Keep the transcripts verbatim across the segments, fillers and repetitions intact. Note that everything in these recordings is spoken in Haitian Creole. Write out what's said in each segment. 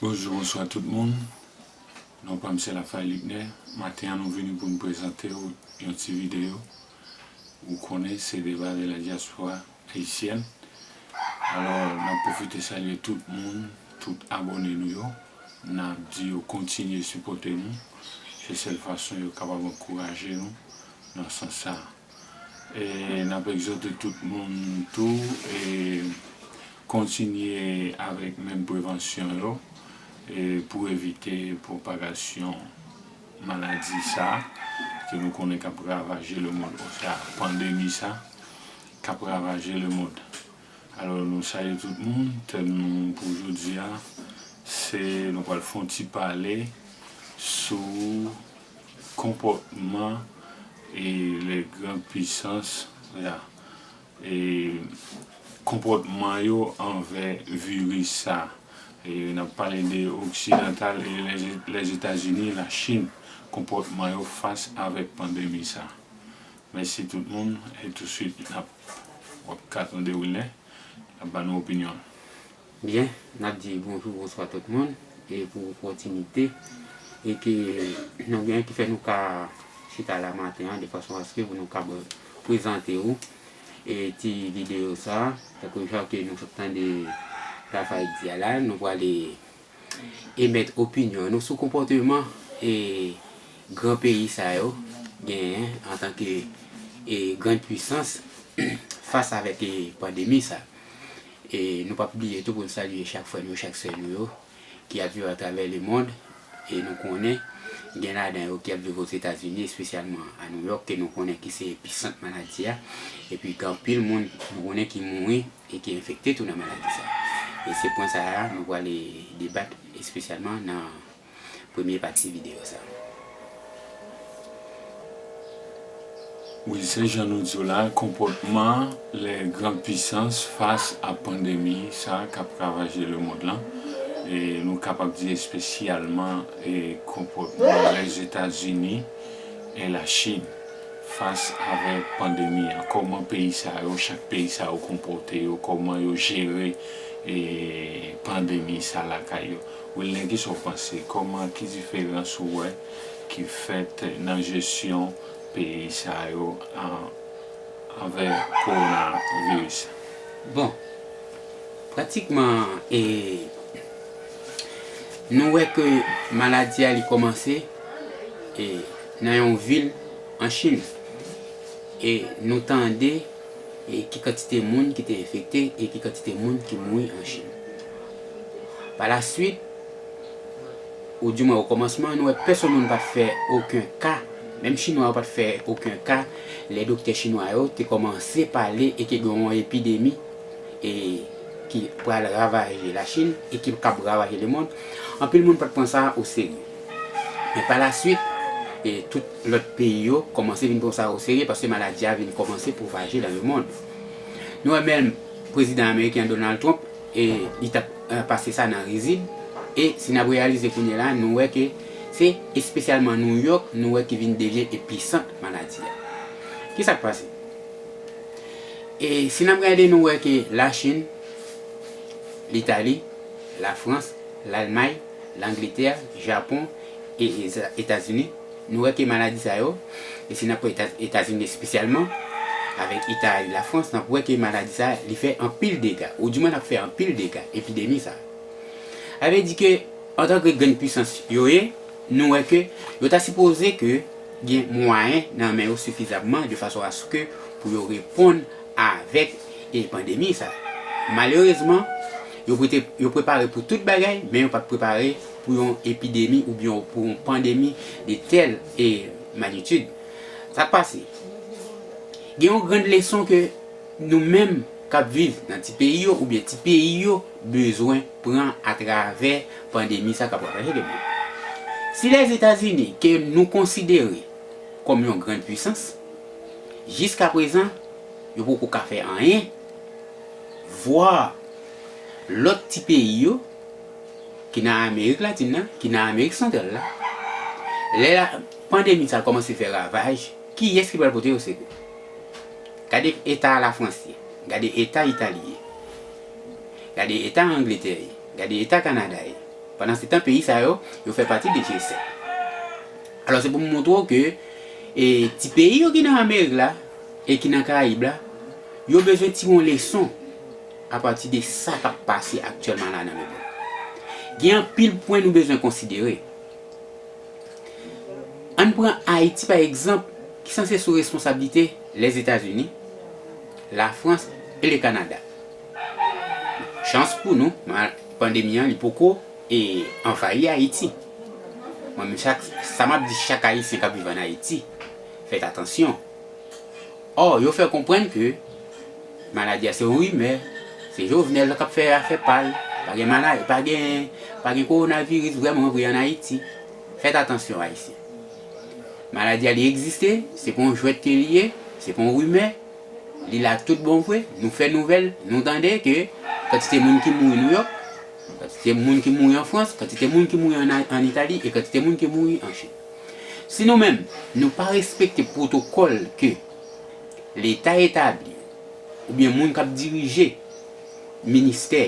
Bonjou, bonswa tout moun. Non pa m se Lafay Luckner. Maten an nou vini pou n prezante w yon ti videyo. Ou konnen se deba de la diaspora haïtienne. Alò, n ap pwofite salye tout moun, tout abòne nou yo. N ap di yo kontinye sipòte nou. Se sèl fason yo kapab ankouraje nou nan sans sa a. E n ap egzòte tout moun tou e kontinye avèk menm prevansyon yo e pou evite pwopagasyon maladi sa a ke nou konnen k ap ravaje lemonn, oswa pandemi sa a k ap ravaje lemonn. Alò, nou salye tout moun. Tèm nou pou jodi a, se nou pral fè yon ti pale sou konpòtman e les grandes puissances, ya, e konpòtman yo anvè viris sa. E n ap pale de oksidantal e Lèzetazini, Lachin, konpòtman yo fas avèk pandemi sa. Mèsi tout moun, e touswit n ap wè kat nou dewoule, n ap ba nou opinyon l. Byen, n ap di bonjou, bonswa tout moun, e pou opòtinite e ke nou gen ki fè nou ka chita la maten an, de fason aske pou nou ka prezante ou e ti videyo sa, tankou jan ke nou sot tande Lafay di a la, nou prale emèt opinyon nou sou konpòteman e gran peyi sa yo genyen antanke e grann pwisans fas avèk e pandemi sa. E nou p ap bliye tou pou n salye chak frè nou yo, chak sè nou yo ki ap viv atravè lemonn. E nou konnen gen ladan yo ki ap viv Ozetazini, espesyalman a Nouyòk, ke nou konnen ki se episant maladi a. Epi gen anpil moun nou konnen ki mouri e ki enfekte tou nan maladi sa. E se pwen sa a nou prale debat espesyalman nan premye pati videyo sa. Wi, se jan nou di w la, konpòtman les grandes puissances fas a pandemi sa k ap ravaje lemonn lan. E nou kapab di espesyalman e konpòtman Lèzetazini e Lachin fas avèk pandemi an. Kòman peyi sa yo, chak peyi sa yo konpòte yo, kòman yo jere e pandemi sa lakay yo. Wilner, kisa w panse? Kòman, ki diferans ou wè ki fèt nan jesyon peyi sa yo an, anvè kowonaviris? Bon, pratikman, e, nou wè ke maladi a li kòmanse e nan yon vil an Chin. E nou tande e ki kantite moun ki te enfekte e ki kantite moun ki mouri an Chin. Pa la swit, oudimwen o kòmansman, nou wè pèsonn moun pa t fè okenn ka, menm Chinwa yo pa t fè okenn ka, lè doktè chinwa yo te kòmanse pale e ke gen yon epidemi e ki pral ravaje Lachin e ki k ap ravaje lemonn, anpil moun pa t pran sa oserye. Men pa la swit, e tout lòt peyi yo kòmanse vin pran sa oserye paske maladi a vin kòmanse pwopaje nan lemonn. Nou wè menm prezidan ameriken an, Donald Trump, e li t ap e, pase sa nan rizib, e si n ap reyalize kounye la, nou wè ke se espesyalman Nouyòk, nou wè ki vin devyen episant maladi a. Kisa k pase? E si n ap gade, nou wè ke Lachin, Litali, Lafrans, Lalmay, Langletè, Japon e Eza-, Etazini, nou wè ke maladi sa yo, e si n ap pran Eta-, Etazini espesyalman, avèk Itali, Lafrans, n ap wè ke maladi sa, li fè anpil dega, oudimwen l ap fè anpil dega, epidemi sa. Sa vle di ke, antanke grenn pwisans yo ye, nou wè ke yo ta sipoze ke gen mwayen nan men yo sifizamman de fason aske pou yo reponn avèk e pandemi sa. Malerezman, yo prete, yo prepare pou tout bagay, men yo pa t prepare pou yon epidemi oubyen pou yon pandemi de tèl e magnitid. Sa k pase? Gen yon grenn leson ke nou menm k ap viv nan ti peyi yo oubyen ti peyi yo bezwen pran atravè pandemi sa k ap ravaje lemonn. Si Lèzetazini, ke nou konsidere kòm yon grann pwisans, jiskaprezan, yo poko ka fè anyen, vwa lòt ti peyi yo ki nan Amerik Latin nan, ki nan Amerik Santral la, lè la, pandemi sa kòmanse fè ravaj, kiyès ki pral pote yo sekou? Gade eta Lafrans ye, gade eta Itali ye, gade eta Angletè ye, gade eta Kanada ye. Pandansetan, peyi sa yo, yo fè pati de G sèt. Alò, se pou m montre w ke, e, ti peyi yo ki nan Amerik la, e ki nan Karayib la, yo bezwen tire yon leson apati de sa k ap pase aktyèlman la nan lemonn. Gen anpil pwen nou bezwen konsidere. Ann pran Ayiti, pa egzanp, ki sanse sou responsablite Lèzetazini, Lafrans e le Kanada. Chans pou nou, ma-, pandemi an, li poko, e, anvayi Ayiti. Mwen menm, chak, sa m ap di chak Ayisyen k ap viv ann Ayiti, fèt atansyon. Ò, yo fè konprann ke maladi a se yon rimè, se Jovenel k ap fè afè pa l, pa gen maladi, pa gen, pa gen kowonaviris vrèman vre ann Ayiti. Fèt atansyon, Ayisyen. Maladi a, li egziste, se pa yon jwèt ke li ye, se pa yon rimè, li la tout bon vre, nou fè nouvèl, nou tande ke kantite moun ki mouri Nouyòk, kantite moun ki mouri an Frans, kantite moun ki mouri ann, ann Itali e kantite moun ki mouri an Chin. Si nou menm, nou pa respekte pwotokòl ke Leta etabli, oubyen moun k ap dirije ministè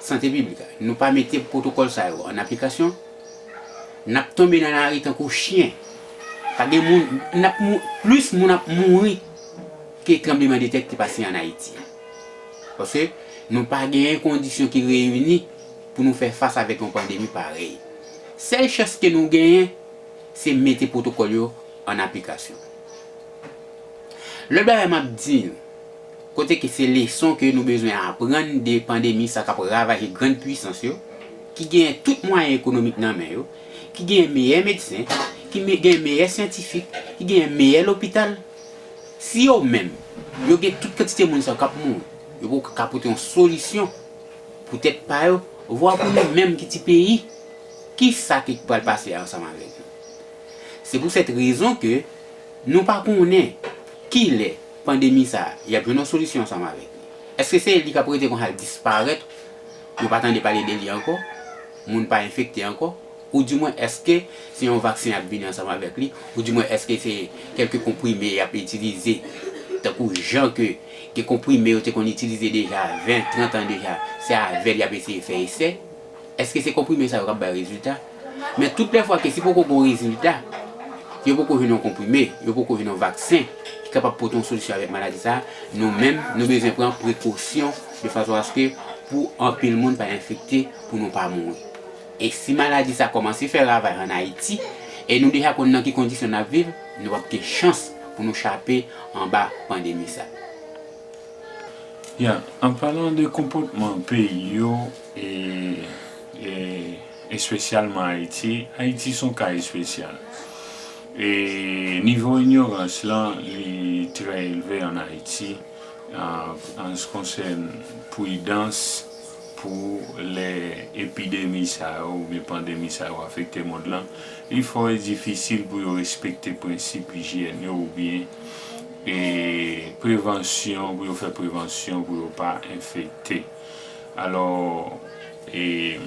sante piblik la, nou pa mete pwotokòl sa yo ann aplikasyon, n ap tonbe nan lari tankou chen. Pa gen moun, n ap mou-, plis moun ap mouri ke tranblemanntè ki te pase ann Ayiti. Paske nou pa genyen kondisyon ki reyini pou nou fè fas avèk yon pandemi parèy. Sèl chans ke nou genyen, se mete pwotokòl yo ann aplikasyon. Lòt bagay m ap di nou, kote ke se leson ke nou bezwen aprann de pandemi sa k ap ravaje grann pwisans yo, ki genyen tout mwayen ekonomik nan men yo, ki genyen meyè medsen, ki me-, genyen meyè syantifik, ki genyen meyè lopital. Si yo menm, yo gen tout kantite moun sa k ap mouri, yo poko ka pote yon solisyon pou tèt pa yo, vwa pou nou menm ki ti peyi, kisa ki pral pase ansanm avèk nou? Se pou sèt rezon ke nou pa konnen kilè pandemi sa a y ap jwenn yon solisyon ansanm avèk li. Èske se li k ap rete konsa l disparèt, yo pa tande pale de li ankò, moun pa enfekte ankò? Oudimwen, èske se yon vaksen y ap vini ansanm avèk li? Oudimwen, èske se kèlke konprime y ap itilize, tankou jan ke gen konprime yo te konn itilize deja ven, trant an deja, se avè l y ap eseye fè esè? Èske se konprime sa yo k ap bay rezilta? Men tout lè fwa ke si poko gen rezilta, yo poko jwenn yon konprime, yo poko jwenn yon vaksen ki kapab pote yon solisyon avèk maladi sa a, nou menm, nou bezwen pran prekosyon de fason aske pou anpil moun pa enfekte, pou nou pa mouri. E si maladi sa a kòmanse fè ravaj ann Ayiti, e nou deja konn nan ki kondisyon n ap viv, nou p ap gen chans pou nou chape anba pandemi sa a. Ya, an palan de konpòtman peyi yo, e, e, espesyalman Ayiti, Ayiti se yon ka espesyal. E nivo inyorans lan, li trè elve ann Ayiti, an, an se konsène pridans pou lè epidemi sa yo oubyen pandemi sa yo afekte mond lan, li fò e difisil pou yo respekte prensip ijyèn yo oubyen e prevansyon, pou yo fè prevansyon pou yo pa enfekte. Alò, e,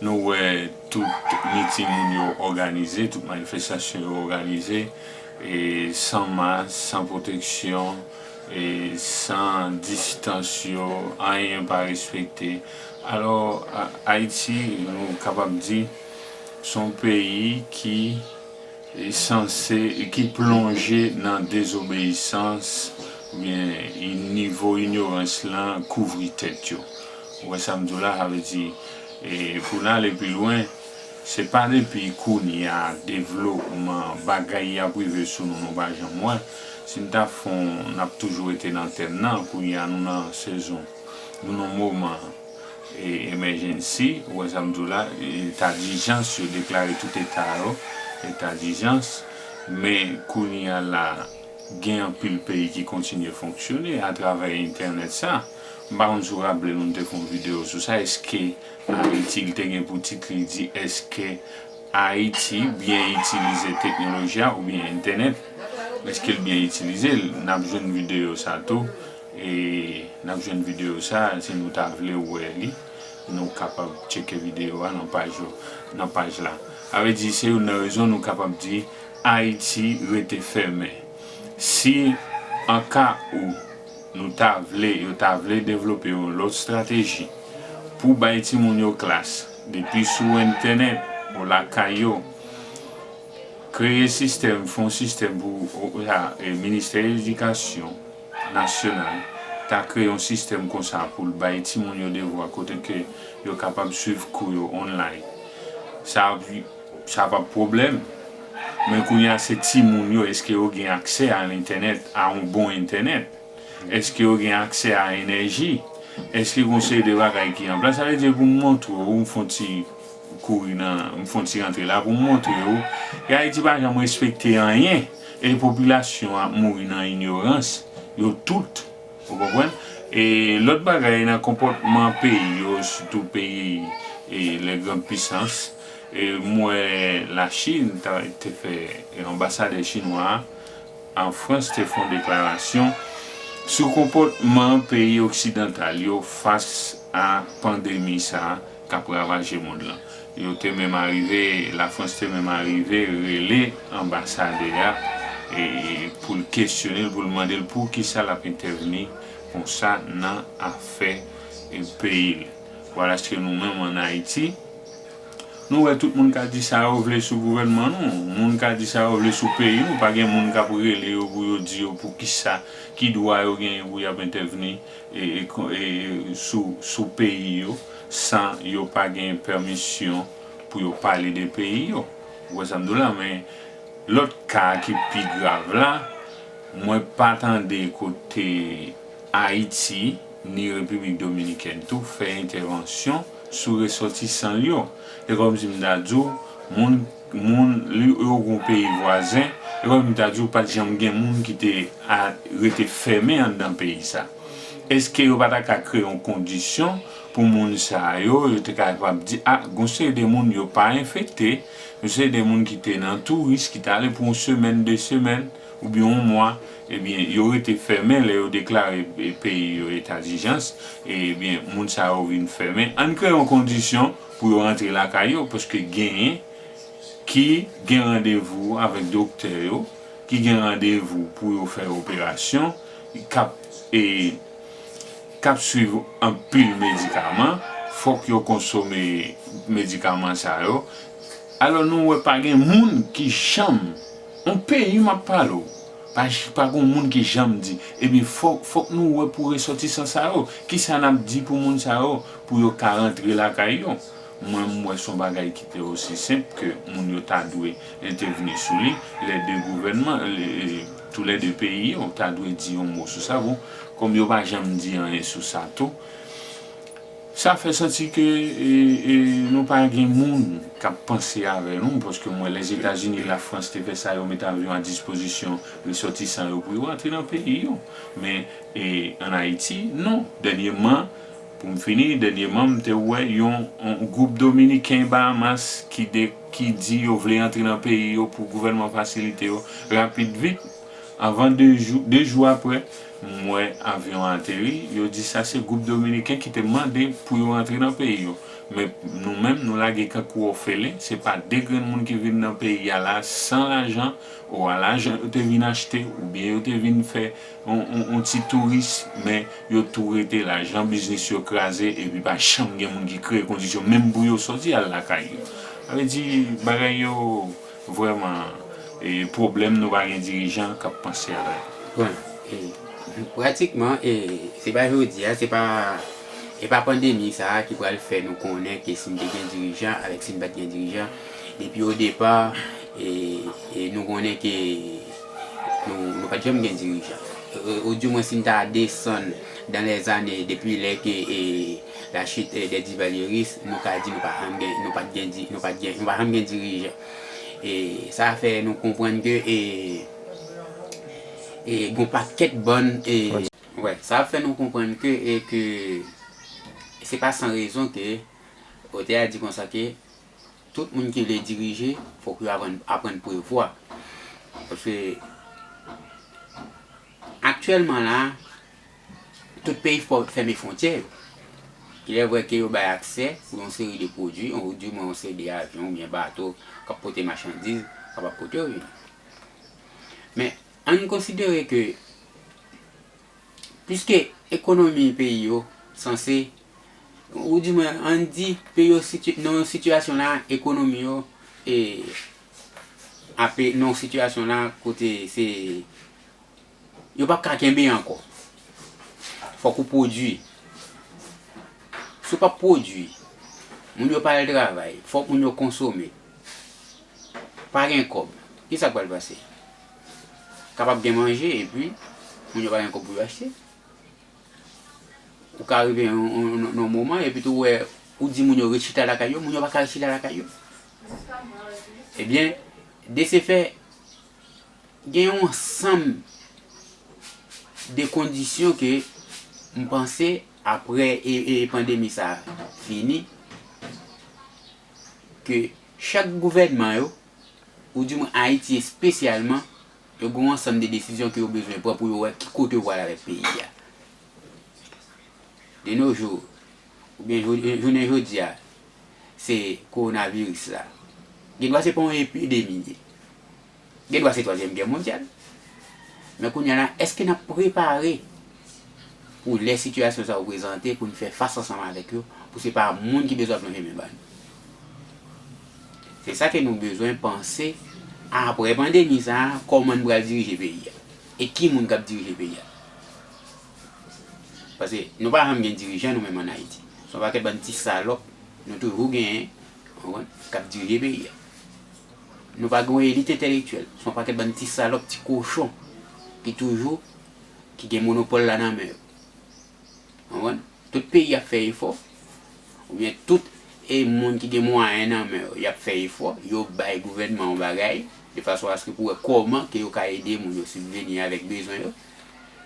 nou wè tout miting moun yo òganize, tout manifestasyon yo òganize, e, san mas, san pwoteksyon, e, san distans yo, anyen pa respekte. Alò, Ayiti, nou kapab di, se yon peyi ki sanse, ki plonje nan dezobeyisans oubyen nivo inyorans lan kouvri tèt yo. Ou wè sa m di w la, sa vle di, e, pou n ale pi lwen, se pa depi kounye a devlopman bagay y ap rive sou nou, nou pa janm wè. Si n ta fè yon, n ap toujou rete nan tèm nan, kounye a nou nan sezon, nou nan moman e, emergency, ou wè sa m di w la, eta dijans, yo deklare tout eta yo, eta dijans, men kounye a la, gen anpil peyi ki kontinye fonksyone atravè entènèt sa. M pa konn si w raple nou, nou te fè yon videyo sou sa, èske Ayiti, li te gen pou tit li di, èske Ayiti byen itilize teknoloji a oubyen entènèt? Èske l byen itilize l? N ap jwenn videyo sa tou. E n ap jwenn videyo sa, si nou ta vle wè li, nou kapab tcheke videyo a nan paj yo, nan paj la. Sa vle di, se youn nan rezon nou kapab di Ayiti rete fèmen. Si an ka ou nou ta vle, yo ta vle devlope yon lòt estrateji pou bay timoun yo klas, Depi sou entènèt, ou lakay yo, kreye sistèm, fè yon sistèm pou, ou, sa, e, Ministè Edikasyon Nasyonal ta kreye yon sistèm konsa pou l bay timoun yo devwa kote ke yo kapab swiv kou yo online. Sa, sa pa pwoblèm. Men kounye a, se timoun yo, èske yo gen aksè a entènèt, a yon bon entènèt? Èske yo gen aksè a enèji? Èske gen yon seri de bagay ki an plas? Sa vle di pou m montre w, m fè yon ti kouri nan, m fè yon ti rantre la pou m montre w ke Ayiti pa janm respekte anyen e popilasyon an ap mouri nan inyorans, yo tout, ou konprann? E lòt bagay nan konpòtman peyi yo, sitou peyi e les grandes puissances, e m wè Lachin ta, te fè, e anbasadè chinwa a an Frans te fè yon deklarasyon sou konpòtman peyi oksidantal yo fas a pandemi sa a k ap ravaje mond lan. Yo te menm arive, Lafrans te menm arive rele anbasadè a e, e pou l kesyone l, pou l mande l poukisa l ap entèvni konsa nan afè e peyi l. Vwalaske nou menm ann Ayiti, nou wè tout moun ka di sa yo vle sou gouvènman nou, moun ka di sa yo vle sou peyi nou, pa gen moun k ap rele yo pou yo di yo poukisa, ki dwa yo genyen pou y ap entèvni e, e, e, sou, sou peyi yo san yo pa gen pèmisyon pou yo pale de peyi yo. Ou wè sa m di w la, men lòt ka ki pi grav la, mwen pa tande kote Ayiti ni Repiblik Dominikèn tou fè entèvansyon sou resòtisan l yo. E kòmsi m ta di w, moun, moun li yo gon peyi vwazen, e kòmsi m ta di w, pa t janm gen moun ki te a, rete fèmen anndan peyi sa. Èske yo pa ta ka kreye yon kondisyon pou moun sa yo, yo te kapab di, a, gon seri de moun yo pa enfekte, gon seri de moun ki te nan touris, ki te ale pou yon semèn, de semèn, oubyen yon mwa, ebyen, yo rete fèmen lè yo deklare e, peyi yo eta dijans, ebyen, moun sa yo vin fèmen. Ann kreye yon kondisyon pou yo rantre lakay yo, paske genyen ki gen randevou avèk doktè yo, ki gen randevou pou yo fè operasyon, k ap, e, k ap swiv anpil medikaman, fòk yo konsome medikaman sa yo. Alò, nou wè pa gen moun ki janm, yon peyi m ap pale w, pa, pa gen moun ki janm di, ebyen, fòk, fòk nou wè pou resòtisan sa yo, kisa n ap di pou moun sa yo, pou yo ka rantre lakay yo. Mwen, m wè se yon bagay ki te osi senp ke moun yo ta dwe entèvni sou li, lè de gouvènman, lè, e, tou lè de peyi yo ta dwe di yon mo sou sa. Bon, kòm yo pa janm di anyen sou sa tou, sa fè santi ke, e, e, nou pa gen moun k ap panse avè nou, paske m wè Lèzetazini, Lafrans te fè sa, yo met avyon a dispozisyon resòtisan yo pou yo antre nan peyi yo. Men, e, ann Ayiti, non. Dènyèman, pou m fini, dènyèman, m te wè yon, yon gwoup dominiken Bahamas ki de, ki di yo vle antre nan peyi yo pou gouvènman fasilite yo rapid vit. Anvan de jou, de jou apre, m wè avyon an ateri, yo di sa se gwoup dominiken ki te mande pou yo antre nan peyi yo. Men nou menm, nou lage kankou òfelen, se pa de grenn moun ki vin nan peyi a la san lajan, ou a lajan yo te vin achte, oubyen yo te vin fè yon, yon, yon ti touris, men yo tou rete la, jan biznis yo kraze, epi pa janm gen moun ki kreye kondisyon, menm pou yo sòti al lakay yo. Sa vle di, bagay yo vrèman, e, pwoblèm nou pa gen dirijan k ap panse avè l. Bon, e, pratikman, e, se pa jodi a, se pa, e pa pandemi sa a ki pral fè nou konnen ke si n te gen dirijan avèk si n pa t gen dirijan. Depi o depa, e, e nou konnen ke nou, nou pa t janm gen dirijan. E, e, oudimwen si n ta desann dan lèzane depi lè ke, e, la chute, e, des Duvalieristes, nou ka di nou pa janm gen, nou pa t gen di-, nou pa t gen, nou pa janm gen dirijan. E sa fè nou konprann ke, e, e gon pakèt bann, e, wè, sa fè nou konprann ke, e ke se pa san rezon ke otè a di konsa ke tout moun ki vle dirije, fòk yo aprann, aprann prevwa. Paske aktyèlman la, tout peyi fò-, fèmen fwontyè yo. Il est vrai ke yo bay aksè pou yon seri de pwodui, yon, di mwen yon seri de avyon oubyen bato k ap pote machandiz, kapab pote yo vini. Men, ann konsidere ke, piske ekonomi peyi yo sanse Ou di mwen, ann di, peyi yo siti-, nan yon sitiyasyon la, ekonomi yo, e, ape, nan yon sitiyasyon la, kote se, yo p ap ka kenbe ankò. Fòk ou pwodui. Si w p ap pwodui, moun yo pa al travay, fòk moun yo konsome. Pa gen kòb. Kisa k pral pase? Kapab gen manje, epi moun yo pa gen kòb pou yo achte. Ou ka rive yon, yon, yon, yon moman, epi tou wè, ou di moun yo ret chita lakay yo, moun yo pa ka ret chita lakay yo. Ebyen, de se fè, gen yon ansanm de kondisyon ke m panse apre e, e pandemi sa fini, ke chak gouvènman yo, ou di mwen Ayiti espesyalman, yo gen yon ansanm de desizyon ke yo bezwen pran pou yo wè ki kote yo pral avèk peyi a. De nos jours, oubyen jou-, jounen jodi a, se kowonaviris la. Gen dwa se pa yon epidemi li ye. Gen dwa se twazyèm gè mondyal. Men kounye a la, èske n ap prepare pou lè sitiyasyon sa yo prezante, pou n fè fas ansanm avèk yo, pou se pa moun ki bezwen ap lonje men ba nou? Se sa ke nou bezwen panse apre pandemi sa a, kòman n pral dirije peyi a? E ki moun k ap dirije peyi a? Paske nou pa janm gen dirijan nou menm ann Ayiti. Se yon pakèt bann ti salòp nou toujou genyen, w konprann, k ap dirije peyi a. Nou pa gen yon elit entèlektyèl. Se yon pakèt bann ti salòp, ti kochon ki toujou, ki gen monopòl la nan men yo. W konprann? Tout peyi ap fè efò, oubyen tout e moun ki gen mwayen nan men yo, y ap fè efò, yo bay gouvènman yon bagay, de fason aske pou wè kòman ke yo ka ede moun yo sibveni avèk bezwen yo.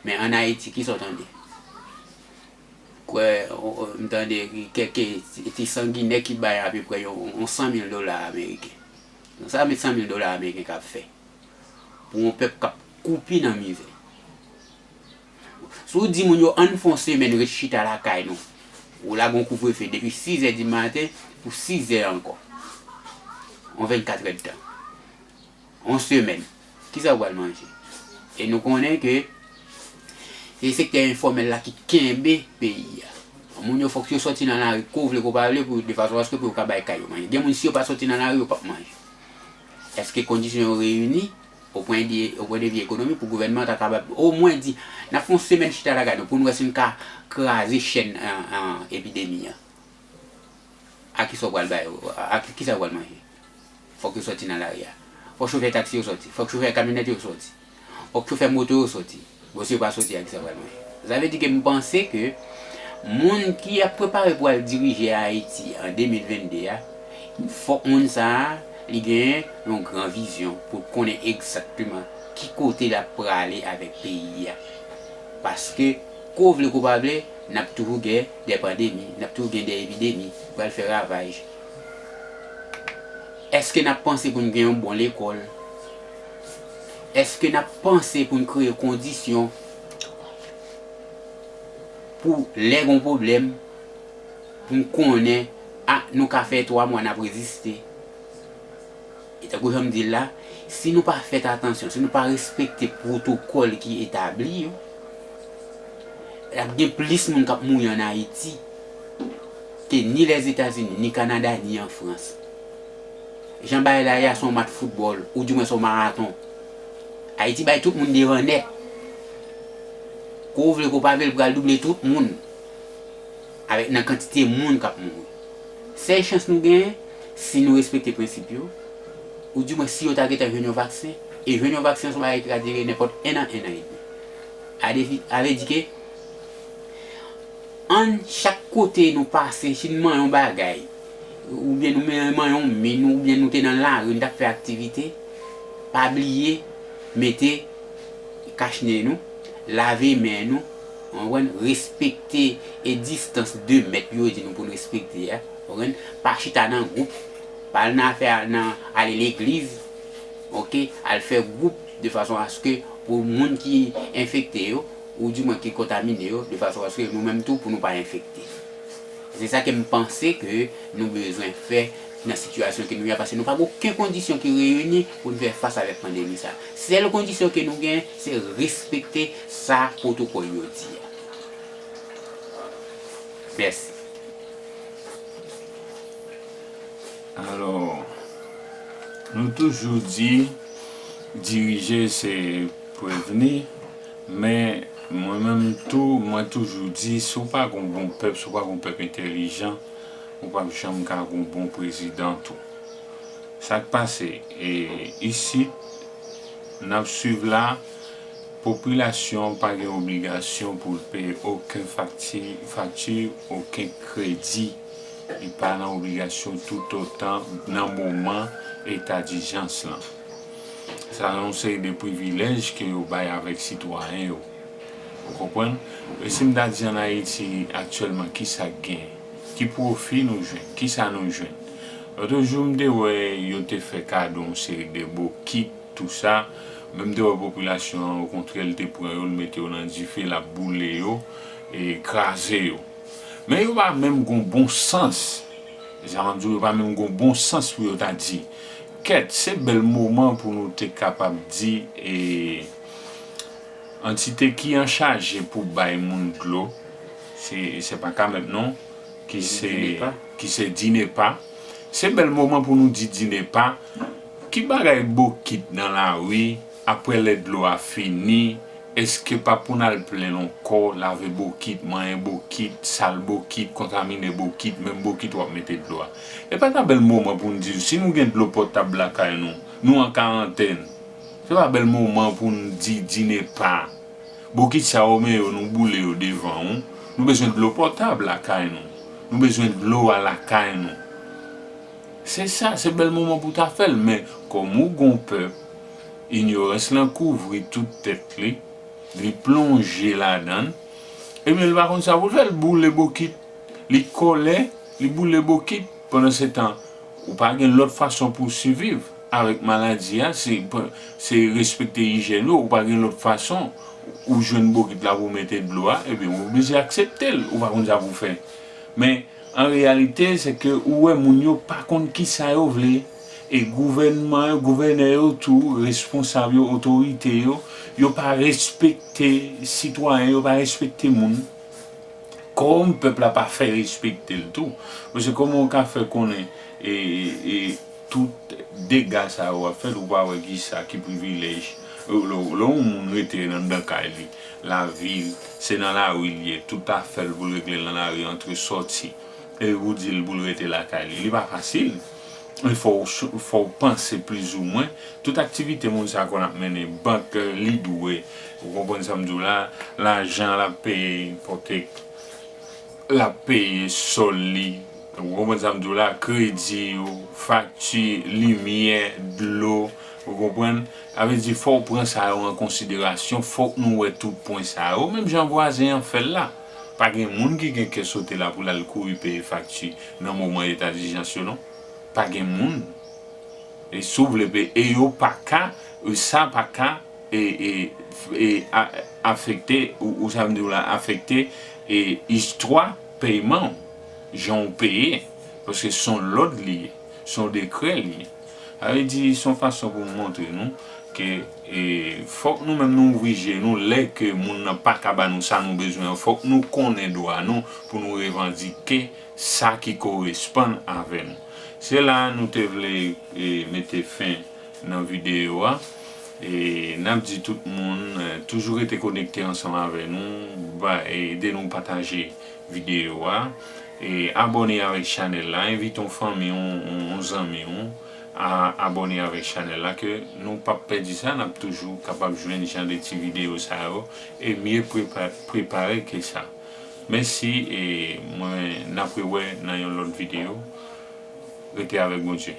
Men ann Ayiti, kisa w tande? Kwè, o, o, m tande kèk ti, ti sanginè ki bay apeprè yon, yon san mil dola ameriken. Sa met san mil dola ameriken k ap fè pou yon pèp k ap koupi nan mizè. Si w di moun yo, "Ann fè yon semèn ret chita lakay nou," ou lage yon kouvrefe depi sizè di maten pou sizè ankò. Yon vennkat èdtan. Yon semèn. Kisa w pral manje? E nou konnen ke se sektè enfòmèl la ki kenbe peyi a. Moun yo fòk yo sòti nan lari, ko vle ko pa vle, pou, de fason aske pou yo ka bay kay yo manje. Gen moun, si yo pa sòti nan lari, yo p ap manje. Èske kondisyon yo reyini o pwen de, o pwen de vi ekonomik pou gouvènman ta kapab omwen di, "N ap fè yon semèn chita lakay nou pou n wè si n ka kraze chèn, an, an, epidemi an"? A kisa w pral bay yo? A, a ki, kisa yo pral manje? Fòk yo sòti nan lari a. Fòk chofè taksi yo sòti. Fòk chofè kamyonèt yo sòti. Fòk chofè moto yo sòti. Bon, si yo pa sòti, a kisa yo pral manje? Sa vle di ke m panse ke moun ki ap prepare pou al dirije Ayiti an de mil venn de a, fòk moun sa a, li gen yon gran vizyon pou l konnen egzakteman ki kote l ap prale avèk peyi a. Paske, ko vle ko pa vle, n ap toujou gen de pandemi, n ap toujou gen de epidemi ki pral fè ravaj. Èske n ap panse pou n gen yon bon lekòl? Èske n ap panse pou n kreye kondisyon pou lè gon pwoblèm, pou n konnen, a, nou ka fè twa mwa n ap reziste? E tankou jan m di l la, si nou pa fèt atansyon, si nou pa respekte pwotokòl ki etabli yo, ap gen plis moun k ap mouri ann Ayiti ke ni Lèzetazini, ni Kanada, ni an Frans. Jan bagay la ye a, se yon match foutbòl, oudimwen se yon maraton. Ayiti bay tout moun devan nèt. Ko w vle, ko w pa vle, l pral double tout moun avèk, nan kantite moun k ap mouri. Sèl chans nou genyen, si nou respekte prensip yo, oudimwen si yo ta gentan jwenn yon vaksen, e jwenn yon vaksen se yon bagay ki ka dire nenpòt ennan, ennan edmi. A defi, a vle di ke, ann chak kote nou pase, si n manyen yon bagay, oubyen nou men-, manyen yon min, oubyen nou te nan lari, n t ap fè aktivite, pa bliye mete kach ne nou, lave men nou, w konprann, respekte e distans de mèt yo di nou pou n respekte a, w konprann, pa chita nan gwoup, pa al nan afè a, nan ale legliz, oke, al fè gwoup de fason aske pou moun ki enfekte yo, oudimwen ki kontamine yo, de fason aske nou menm tou pou nou pa enfekte. Se sa ke m panse ke nou bezwen fè nan sitiyasyon ke nou ye a, paske nou pa gen okenn kondisyon ki reyini pou n fè fas avèk pandemi sa. Sèl kondisyon ke nou gen, se respekte sa pwotokòl yo di a. Mèsi. Alò, nou toujou di, dirije se prevni, men mwen menm tou, mwen toujou di, si w pa gon bon pèp, si w pa gon pèp entèlijan, ou p ap janm ka gon bon prezidan tou. Sa k pase, e, isit, n ap swiv la, popilasyon pa gen obligasyon pou l peye okenn fakti, fakti, okenn kredi. Li pa nan obligasyon toutotan nan moman eta dijans lan. Sa yon seri de privilèj ke yo bay avèk sitwayen yo. Ou konprann? E si m ta di ann Ayiti aktyèlman, kisa k genyen? Ki pwofi nou jwenn? Kisa nou jwenn? Lòt jou, m te wè yo te fè kado yon seri de bokit, tou sa. Men m te wè popilasyon an, okontrè, li te pran yo, li mete yo nan dife, l ap boule yo, e kraze yo. Men yo pa menm gon bon sans. E sa m ap di w, yo pa menm gon bon sans pou yo ta di, kèt, se bèl moman pou nou te kapab di, e, antite ki anchaje pou bay moun dlo, se, se pa Kamèt non, ki se, ki se Dinepa. Se bèl moman pou nou di Dinepa, ki bagay bokit nan lari, apre lè dlo a fini, èske pa pou n al plenn ankò, lave bokit, manyen bokit, sal bokit, kontamine bokit, menm bokit w ap mete dlo a? E pa ta bèl moman pou n di, si nou gen dlo potab lakay nou, nou an karantèn, se pa bèl moman pou n di Dinepa. Bokit sa yo, men yo, nou boule yo devan ou. Nou bezwen dlo potab lakay nou. Nou bezwen dlo a lakay nou. Se sa, se bèl moman pou ta fè l, men kòm ou gon pèp, inyorans lan kouvri tout tèt li, li plonje ladan l, ebyen, li pa konn sa pou l fè, l boule bokit. Li kòlè, li boule bokit. Pandan se tan, ou pa gen lòt fason pou w siviv avèk maladi a, se, se respekte ijyèn yo, ou pa gen lòt fason. Ou jwenn bokit la pou w mete dlo a, ebyen, ou oblije aksepte l, ou pa konn sa pou w fè. Men, an reyalite, se ke ou wè moun yo pa konn kisa yo vle. E gouvènman yo, gouvènè yo tou, responsab yo, otorite yo, yo pa respekte sitwayen, yo pa respekte moun. Kòm pèp la pa fè respekte l tou. Paske kòman w ka fè konnen, e, e, e tout dega sa yo ap fèt, ou pa wè kisa, ki privilèj. Lè, lè yon moun rete anndan kay li, lavil, se nan lari l ye, tout afè l pou l regle l nan lari, antre sòti. E ou di l pou l rete lakay li. Li pa fasil. Men fò w, fò w panse plizoumwen tout aktivite moun sa konn ap mennen. Bank, li dwe, ou konprann sa m di w la, lajan l ap peye ipotèk, l ap peye sòl li, ou konprann sa m di w la, kredi yo, fakti, limyè, dlo, ou konprann? Sa vle di, fò w pran sa yo an konsiderasyon, fòk nou wè tout pwen sa yo, menm jan vwazen an fè l la. Pa gen moun ki gen kè sote la pou l al kouri peye fakti nan moman eta dijans yo, non. Pa gen moun. E si w vle peye, e yo pa ka, e sa pa ka, e, e, e a, afekte, ou, ou sa m di w la, afekte, e istwa pèyman w, jan w peye, paske se yon lòd li ye, se yon dekrè li ye. Sa vle di, se yon fason pou montre nou ke, e, fòk nou menm nou ouvri je nou, lè ke moun nan pa ka ba nou sa nou bezwen an, fòk nou konnen dwa nou pou nou revandike sa ki koresponn avè nou. Se la nou te vle, e, mete fen nan videyo a. E n ap di tout moun, e, toujou rete konekte ansanm avè nou, ba, e, ede nou pataje videyo a, e, abòne avèk chanèl la, envite yon fanmi, yon, yon, yon zanmi w a abòne avèk chanèl la, ke nou p ap pèdi sa, n ap toujou kapab jwenn jan de ti videyo sa yo, e mye prepa-, prepare ke sa. Mèsi, e mwen, n ap rewè nan yon lòt videyo. Rete avèk Bondye.